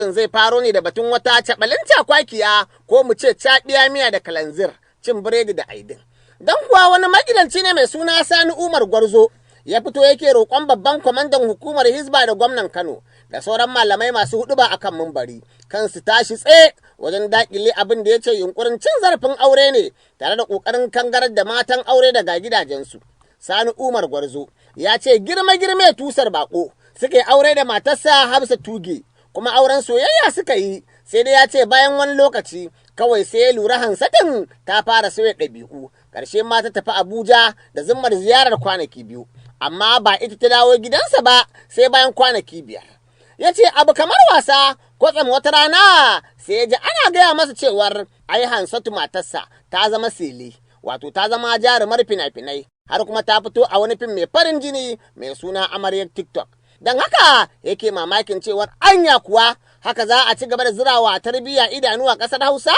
Zai faro ne da batun wata cabalin cakwakiya, ko mu ce caɓiya miya da kalanzir, cin biredi da aidin. Don kuwa wani magidanci ne mai suna Sani Umar Gwarzo ya fito yake roƙon babban kwamandan hukumar Hizba da gwamnan Kano da sauran malamai masu huɗuba a kan mumbari kan su tashi tsaye wajen daƙile abin da ya ce yunkurin cin zarafin aure ne tare da ƙoƙarin kangarar da matan aure daga gidajensu. Sani Umar Gwarzo ya ce girma girme tusar bako suka yi aure da matarsa Hafsa Tuge, kuma auren soyayya suka yi. Sai dai ya ce bayan wani lokaci kawai sai ya lura Hansatin ta fara sauya ɗabi'u. Ƙarshe ma ta tafi Abuja da zimmar ziyarar kwanaki 2, amma ba ita ta dawo gidansa ba sai bayan kwanaki 5. Ya ce abu kamar wasa, kwatsam wata rana sai ya ji ana gaya masa cewar ai Hansatu matarsa ta zama sele, wato ta zama jarumar fina-finai, har kuma ta fito a wani fim mai farin jini mai suna Amaryar TikTok. Don haka yake mamakin cewar anya kuwa haka za a ci gaba da zirawa tarbiyya idanu a ƙasar Hausa?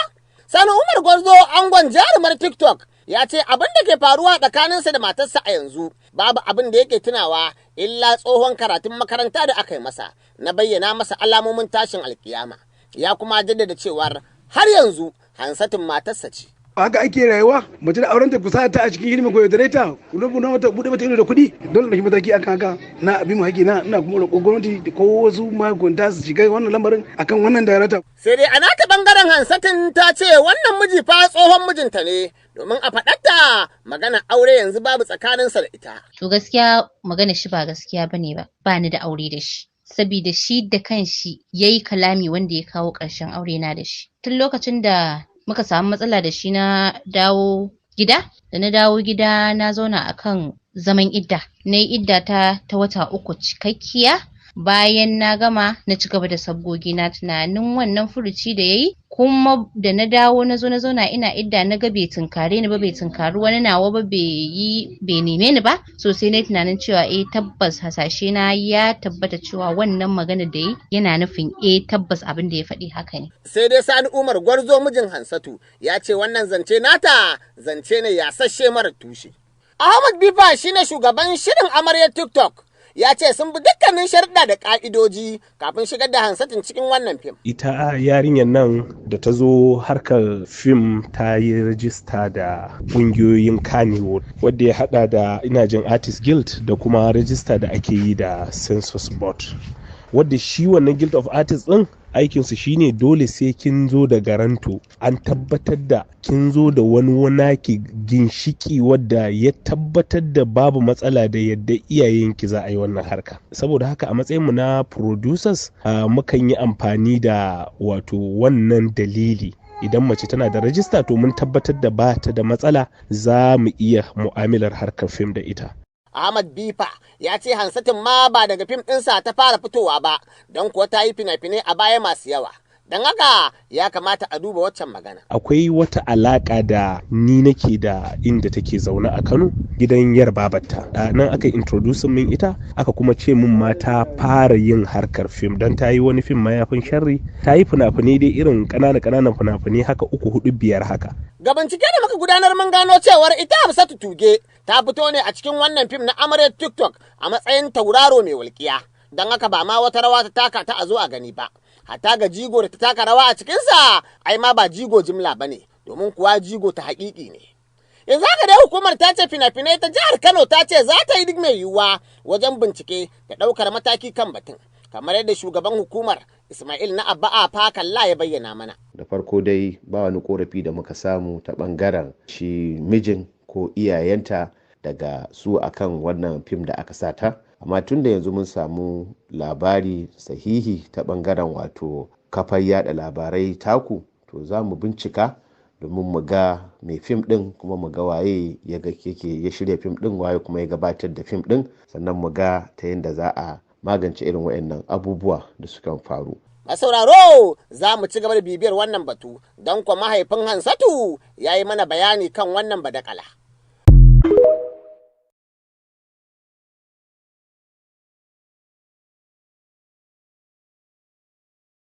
Sani Umar Gwarzo, angon jarumar TikTok, ya ce abin da ke faruwa tsakaninsa da matarsa a yanzu babu abin da yake tunawa illa tsohon karatun makaranta da aka yi masa na bayyana masa alamomin tashin alkiyama. Ya kuma jaddada cewar har yanzu Hansatin matarsa ce. Haka ake rayuwa? Mace da aurenta, ku sa ta a cikin hidima, ku yaudare ta, ku rubuta mata, bude mata ido da kuɗi. Dole ɗauki mataki akan haka na abin mu haƙi na. Ina kuma roƙon gwamnati da ko wasu mahukunta su shiga wannan lamarin akan wannan darata. Sai dai a nata bangaren, Hansatin ta ce wannan miji fa tsohon mijinta ne, domin a faɗarta magana aure yanzu babu tsakaninsa da ita. To, gaskiya magana shi ba gaskiya bane ba, ba ni da aure da shi. Sabida shi da kanshi yayi kalami wanda ya kawo ƙarshen aure na da shi. Tun lokacin da muka samu matsala da shi na dawo gida, da na dawo gida na zauna akan zaman idda. Na yi idda ta wata 3 cikakkiya. Bayan na gama, na ci gaba da sabgogi na, tunanin wannan furuci da yayi. Kuma da na dawo, na zo na zauna ina idda, na ga bai tunkare ni ba, bai tunkari wani nawa ba, bai yi, bai neme ni ba. So sai na yi tunanin cewa eh, tabbas hasashe na ya tabbata cewa wannan magana da yi yana nufin eh, tabbas abin da ya faɗi haka ne. Sai dai Sani Umar Gwarzo, mijin Hansatu, ya ce wannan zance nata zance ne yasasshe mara tushe. Ahmad Bifa shine shugaban shirin Amaryar TikTok. Ya ce sun bi dukkanin sharuɗa da ƙa'idoji kafin shigar da Hansatin cikin wannan fim. Ita yarinyar nan da ta zo harkar fim ta yi rajista da ƙungiyoyin Kannywood, wadda ya hada da, ina jin, Artist Guild da kuma rajista da ake yi da Census Board. Wadda shi wannan Guild of Artists ɗin, aikinsu shine dole sai kin zo da guarantor, an tabbatar da kin zo da wani wanaki ginshiki wadda ya tabbatar da babu matsala da yadda iyayenki za a yi wannan harka. Saboda haka a matsayinmu na producers, mukan yi amfani da wato wannan dalili. Idan mace tana da rajista, to mun tabbatar da ba ta da matsala, za mu iya mu'amalar harkar fim da ita. Ahmad Bifa ya ce Hansatin ma ba daga fim ɗinsa ta fara fitowa ba, don kuwa ta yi fina-finai a baya masu yawa. Don haka ya kamata a duba waccan magana. Akwai wata alaka da ni nake da inda take zaune a Kano, gidan yar babarta. Nan aka introduce min ita, aka kuma ce min ma ta fara yin harkar fim, don ta yi wani fim Mayafin Sharri, ta yi fina-finai dai irin ƙananan ƙananan fina-finai haka, uku, hudu, biyar haka. Ga bincike da muka gudanar, mun gano cewar ita Hafsatu Tuge ta fito ne a cikin wannan fim na Amaryar TikTok a matsayin tauraro mai walƙiya. Don haka ba ma wata rawa ta taka ta a zo a gani ba. Hatta ga jigo da ta taka rawa a cikinsa, ai ma ba jigo jimla ba ne, domin kuwa jigo ta haƙiƙi ne. Yanzu haka dai hukumar ta ce fina-finai ta jihar Kano ta ce za ta yi duk mai yiwuwa wajen bincike da ɗaukar mataki kan batun, kamar yadda shugaban hukumar, Ismail Na Abba A Fakalla, ya bayyana mana. Da farko dai, ba wani korafi da muka samu ta bangaren shi mijin ko iyayenta daga su akan wannan fim da aka sata. Amma tun da yanzu mun samu labari sahihi ta bangaren wato kafar yada labarai taku, to za mu bincika domin mu ga mai fim din, kuma mu ga waye ya ga yake ya shirya fim din, waye kuma ya gabatar da fim din, sannan mu ga ta yadda za a magance irin waɗannan abubuwa da sukan faru. A sauraro, za mu ci gaba da bibiyar wannan batu, don kuwa mahaifin Hansatu ya yi mana bayani kan wannan badakala.